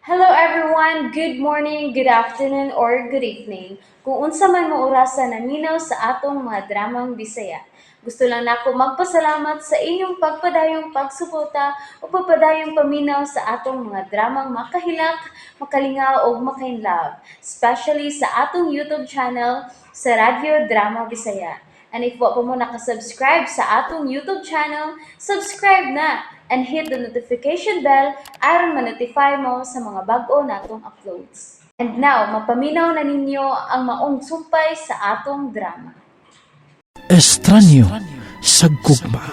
Hello everyone! Good morning, good afternoon, or good evening. Kung unsa man mo orasa naminaw sa atong mga dramang Bisaya. Gusto lang nako magpasalamat sa inyong pagpadayong pagsuporta o pagpadayong paminaw sa atong mga dramang makahilak, makalingaw ug makainlove, especially sa atong YouTube channel sa Radyo Drama Bisaya. And if wa pa mo nakasubscribe sa atong YouTube channel, subscribe na and hit the notification bell aron ma-notify mo sa mga bag-o natong uploads. And now, mapaminaw na ninyo ang maong sumpay sa atong drama. Estranyo sa gugma.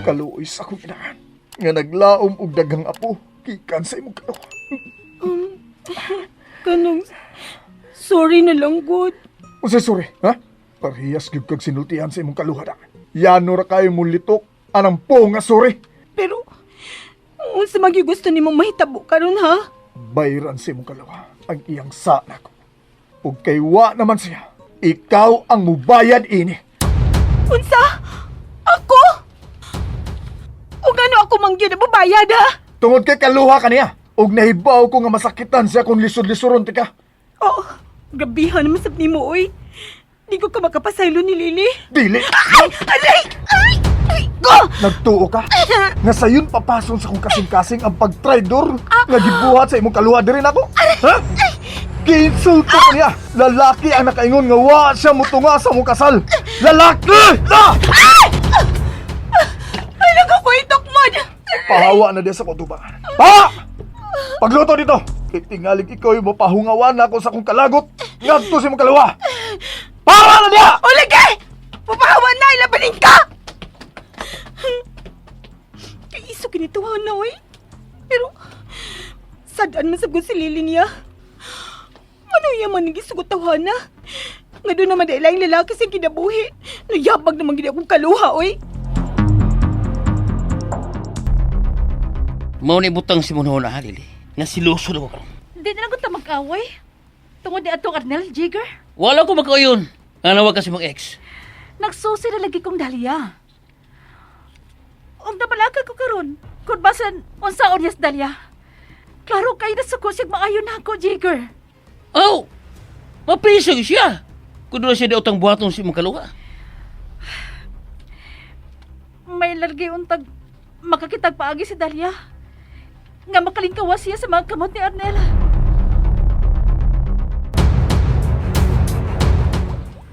Kaluoy sa akong inahan nga naglaom og daghang apo gikan sa imong kaluha. Kanang, sorry na lang, God. Unsay sorry, ha? Parehas gyud kag sinultihan sa imong kaluha da. Yano ra kayo mo litok anang po nga sorry. Pero, unsa man gyud gusto nimo mahitabo karon ha? Bayran sa imong kaluha ang iyang sa nako. Ug kay wa naman siya, ikaw ang mubayad ini. Unsa? Ako? O gano ako man gyud ang mubayad ha? Tungod kay kaluha kaniya, ug nahibaw ko nga masakitan siya kung lisod-lisoron ti ka. Oh, grabihan naman sab nimo oy. Di ko ka makapasaylo ni Lily. Dili. Ay! Aray! Ay! Ay! Go! Nagtuo ka? Nga sayon papason sa kong kasing-kasing ang pagtraidor nga gibuhat sa imong kaluha diri nako. Ha? Giinsulto ka niya. Lalaki ang nakaingon nga wa siya mutunga sa mong kasal. Lalaki! Na! Ay, nagkakuitok man! Pahawa na diya sa kutubangan. Pa! Pagluto dito! Kay tingalig ikaw yung mapahungawan ako sa akong kalagot ngadto sa imong kaluha. Pahawa na diya! O lagi! Papahawa na! Ilabanin ka! Kay iso kinituhan na, oy. Pero, sadaan man sabgon si Lily niya. Ano iya man nagisugot tawa na? Nga doon naman dahil ang lalaki sa kinabuhi. Nayabag naman gini akong kaluha, oy. Mao ni butang si Monona ha, Lili. Nga siluso na ko karon. Di na lang ko ta mag-away. Tungod ni atong Arnel, Jigger. Wala ko magkauyon. Nga nawag ka si mong ex. Nagsusi na lagi kong Dahlia. Ug nabalaka ko karon. Kung basan unsaon niya sa Dahlia. Klaro kay nasuko siyang maayo na ako, Jigger. Oh! Mapiso gyud siya. Kung doon siya daw utang buhaton si mong kaluha. May largi untag makakitag paagi si Dahlia. Nga makalingkawa siya sa mga kamot ni Arnel.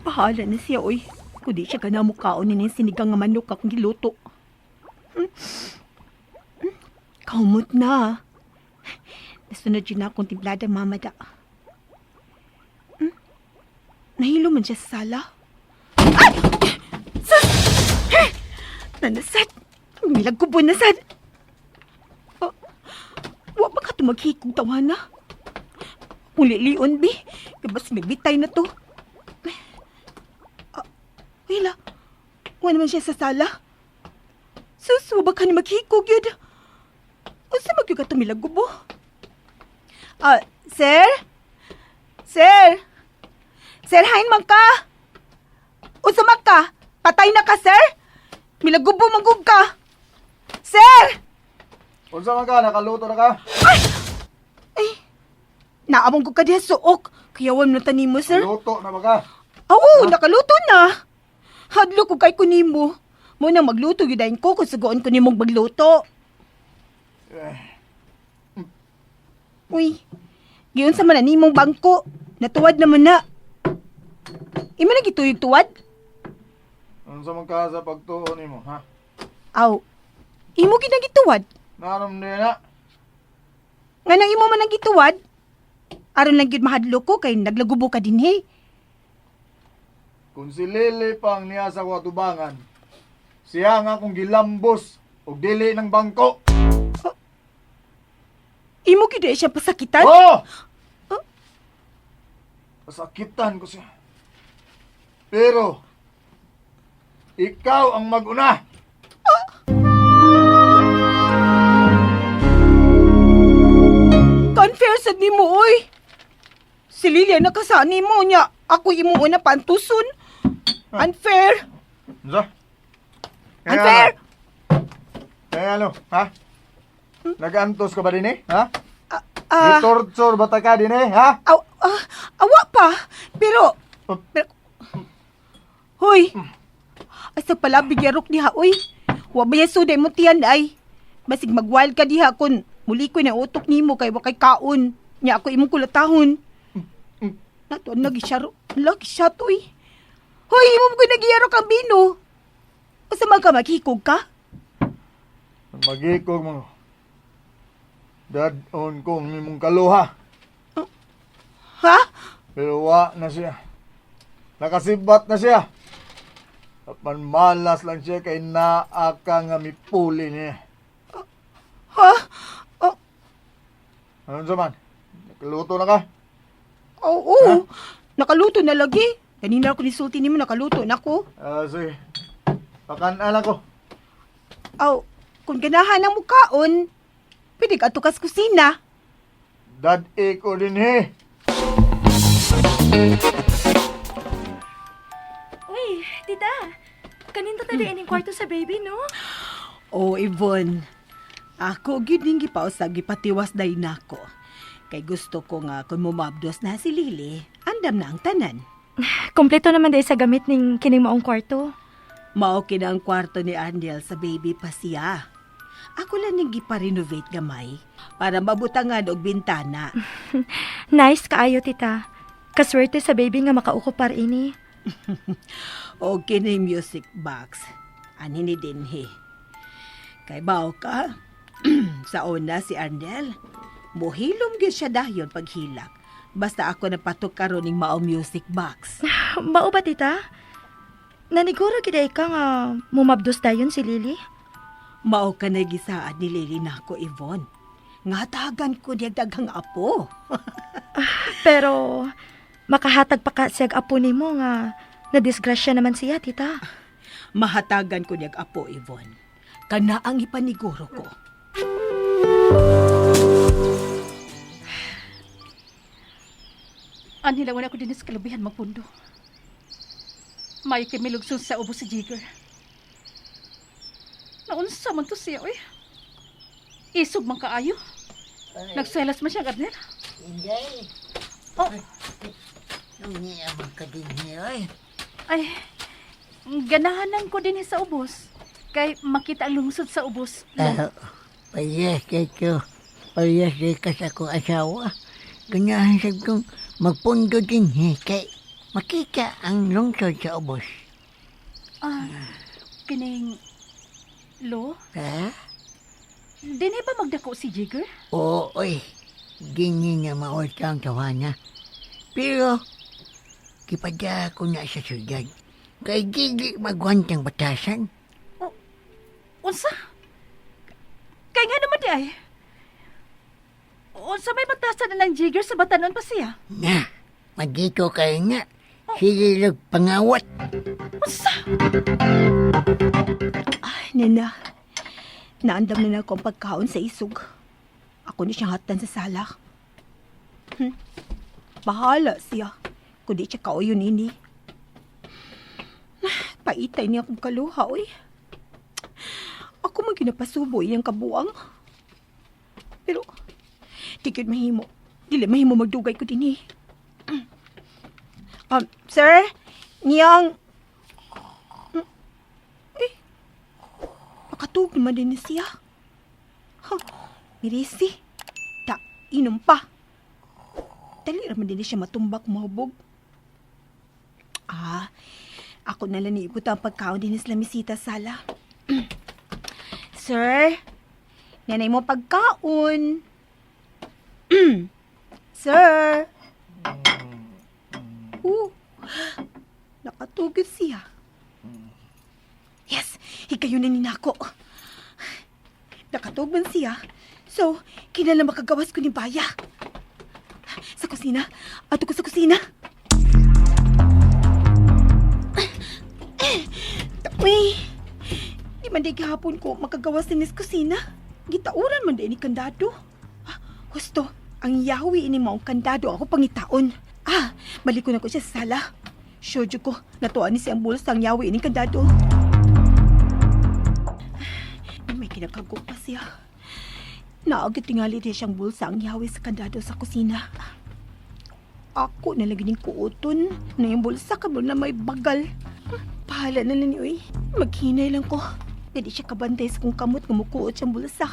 Bahala na siya, oy. Kundi siya ka na mukhaon ni sinigang nga manok akong giluto. Kaumot na. Nasunod yun na akong timplada, mama da. Nahilo man siya sa sala. Ay! Sus! Eh! Nanasad! Milag ko po nasad! Oh, wa ba ka tumaghikog tawa na? Ulilion, bi. Kabas may bitay na to. Wala. Wala naman siya sa sala. Sus, wa ba ka ni maghikog yun? Unsa magyud ka tumilag gubo? Ah, sir? Sir? Sir, hain man ka? Unsa man ka? Patay na ka, sir? Milagubo magug ka. Sir! Unsa man ka nakaluto na ka? Naamong ko ka diha suok. Kaya wala na tanimo, sir. Luto na ba ka? Oo, nakaluto na. Hadlo ko kay kunimo. Mo nang magluto gyud dayon ko kung sugoon ko nimong magluto. Uy, giyon sa man na nimong bangko. Natuwad naman na. Imo na gituyog tuwad? Unsa man ka sa pagtuo nimo, ha? Aw, imo gid ang gituwad. Naram na. Nga nang imo man ang gituwad? Aron lang gyud mahadlo ko kay naglagubo ka dinhi. Kung si Lily pang niya sa katubangan, siya nga kung gilambos og dili ng bangko. Imo gyud ay siya pasakitan. Oh! Pasakitan ko siya. Pero, ikaw ang maguna. Unfair sad nimo oy. Si Lilia nakasani mo niya. Ako imo una pantuson. Unfair. Unsa? Unfair. Kaya ano, ha? Nag-antos ka ba din eh? Ha? Ah. Gitorture ba ta ka din eh, ha? Aw, awa pa. Pero, pero Hoy. Asa pala bigyarok diha oy. Wa ba suday mo tiyan ay. Basig magwild ka diha kun muli ko na utok nimo kay wa kay kaon. Nya ako imong kulatahon. Nato lagi siya lagi siya to oy. Hoy, imo mo nagiyarok ang bino. Usa man ka maghikog ka? Magikog mo. Dad-on kong imong kaluha. Ha? Pero wa na siya. Nakasibat na siya. Apan malas lang siya kay naa ka nga mipuli niya. Ha? Oh, Ano sa man? Nakaluto na ka? oo. Nakaluto na lagi. Kanina ako nisulti nimo nakaluto na ko. Ah, sige. Pakanaan ako. Aw, kung ganahan ang mukaon, pwede ka tukas kusina. Dad-e ko din he. Uy, tita. Kaninto ta diin kwarto sa baby, no? Oh, Yvonne. Ako gyud ning gipausab gipatiwas day nako. Kay gusto ko nga kung mumabdos na si Lily, andam na ang tanan. Kompleto naman dahil sa gamit ning kining maong kwarto. Mao kina ang kwarto ni Arnel sa baby pa siya. Ako lang ning gipa-renovate gamay para mabutangan og bintana. Nice kaayo, tita. Kaswerte sa baby nga makaukupar ini. O kini music box. Ani ni dinhi. Kay bao ka, sa una si Arnel, muhilom gyud siya dayon paghilak. Basta ako napatok karon ning mao music box. Mao ba, tita? Naniguro gid ay ka nga mumabdos dayon si Lily? Mao ka na gisaad ni Lily nako, Yvonne. Nga tagan ko niya daghang apo. Pero makahatag pa ka siyag apo nimo nga nadisgrasya naman siya, tita. Mahatagan ko niyag apo, Yvonne. Kana ang ipaniguro ko. Anhi lang ako din sa kalubihan magpundo. May kay milugson sa ubo si Jigger. Naunsa man to siya, oy. Isog man kaayo. Nagselas man siya, Garner. Inday. Oh. Niya man ka din niya, oy. Ay, ganahanan ko din sa ubos. Kay makita ang lungsod sa ubos. Ah, parehas kay ko. Parehas kay ka sa akong asawa. Ganyahan sa kong magpundo din he. Kay makita ang lungsod sa ubos. Ah, kining Lo, Ha? dinhi ba magdako si Jigger? Oo, oy. Dini nga maulta ang tawana. Pero, kipadya ko na sa syudad. Kay dili magwantang batasan. Unsa? Kay nga naman di ay. Unsa may batasan na ng Jigger sa batanon pa siya? Na, magdito kayo nga. Sige lang pangawat. Unsa? Ay, nena. Naandam na na ako ang pagkaon sa isog. Ako ni siyang hatan sa sala. Bahala siya. Kundi siya kauyon ini. Paitay niya akong kaluha, oy. Ako man ginapasubo iyang kabuang. Pero, di gyud mahimo. Dili mahimo magdugay ko dinhi. Sir, niyang... Nakatug naman din ni siya. Ha, mirisi. Ta, inom pa. Dali raman din ni siya matumbak mahubog. Ah, ako na lang niibot ang pagkaon din sa lamisita sala. Sir, nanay mo pagkaon. Sir. Nakatugod siya. Yes, higayon na ni nako. Nakatugman siya. So, kinala makagawas ko ni Baya. Sa kusina. Ato ko sa kusina. Uy, di man di gihapon ko makagawas ni sa kusina. Gitauran man di ni kandado. Ah, husto, ang yawi ini maong kandado ako pangitaon. Ah, balik ko na ko siya sa sala. Sure jud ko, natuwa ni siyang bulsa ang yawi ini kandado. May kinakagok pa siya. Naagit tingali di siyang bulsa ang gihawi sa kandado sa kusina. Ako na lagi ning kuoton na yung bulsa kabalo na may bagal. Pahala na lang ni uy. Maghinay lang ko. Dili siya kabantay sa kong kamot nga mukuot siyang bulsa.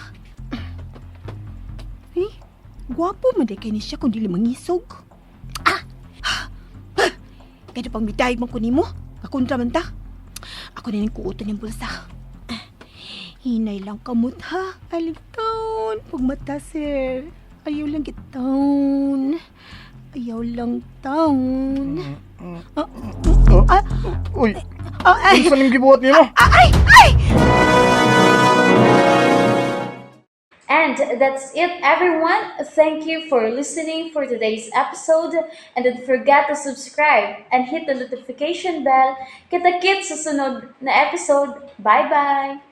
Eh, gwapo man di kay ni siya kung dili mangisog. Ah! Ah! Kaya pang midayag man ko nimo. Kakontra man ta. Ako na ning kuoton yung bulsa. Hinay lang kamot ha. Alitaon. Pagmata, sir. Ayaw lang gitaon. Ayaw lang taon. Ah, ah, Uy, ah, ay, unsa ning gibuhat nimo? ay, ay! And that's it, everyone. Thank you for listening for today's episode. And don't forget to subscribe and hit the notification bell. Kita-kits sa sunod na episode. Bye-bye!